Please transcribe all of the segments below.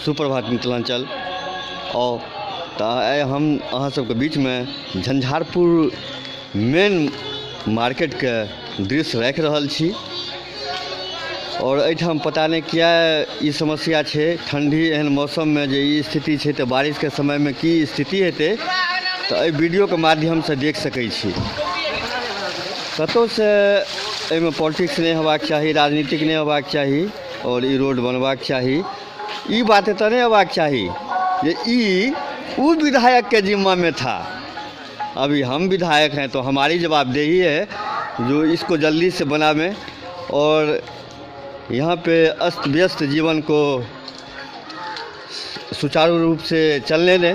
सुप्रभात मिथिलाञ्चल। आउ तऽ आइ हम अहाँ सबके बीचमे झंझारपुर मेन मार्केटके दृश्य राखि रहल छी आओर एहिठाम पता नहि किया ई समस्या छै। ठण्डी एहन मौसममे जे ई स्थिति छै तऽ बारिशके समयमे की स्थिति हेतै, तऽ एहि वीडियोके माध्यमसँ देख सकै छी। कतहुसँ एहिमे पॉलिटिक्स नहि हेबाक चाही, राजनीतिक नहि हेबाक चाही आओर ई रोड बनबाक चाही। ई बात एतऽ नहि अयबाक चाही जे ई ओ विधायकके जिम्मामे था, अभी हम विधायक हैं तो हमारी जवाबदेही है जो इसको जल्दी से बनावें और यहाँ पे अस्त व्यस्त जीवन को सुचारू रूप से चलने दें।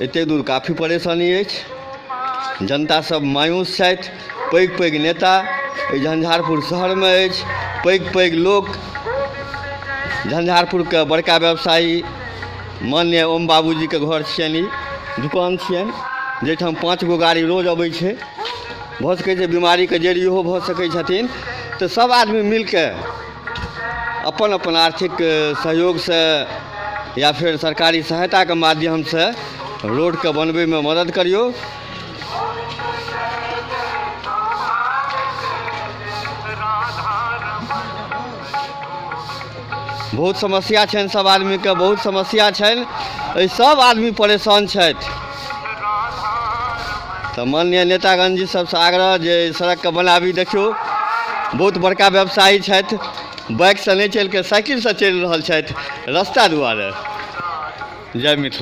एतेक दूर काफी परेशानी अछि, जनता सब मायूस छथि। पैघ पैघ नेता एहि झंझारपुर शहरमे अछि, पैघ पैघ लोक, झंझारपुरके बड़का व्यवसायी माननीय ओम बाबूजीके घर छियनि, ई दुकान छियनि जाहिठाम 5 गो गाड़ी रोज अबै छै। भऽ सकै छै बीमारीके जड़ि इहो भऽ सकै छथिन। तऽ सब आदमी मिलके अपन अपन आर्थिक सहयोगसँ या फेर सरकारी सहायताके माध्यमसँ रोडके बनबैमे मदद करियौ। बहुत समस्या छनि सब आदमीके, बहुत समस्या छनि, एहि सब आदमी परेशान छथि। तऽ माननीय नेतागण जी सबसँ आग्रह जे सड़कके बनाबी। देखियौ, बहुत बड़का व्यवसायी छथि, बाइकसँ नहि चलि कऽ साइकिलसँ चलि रहल छथि रस्ता दुआरे। जय मिथिला।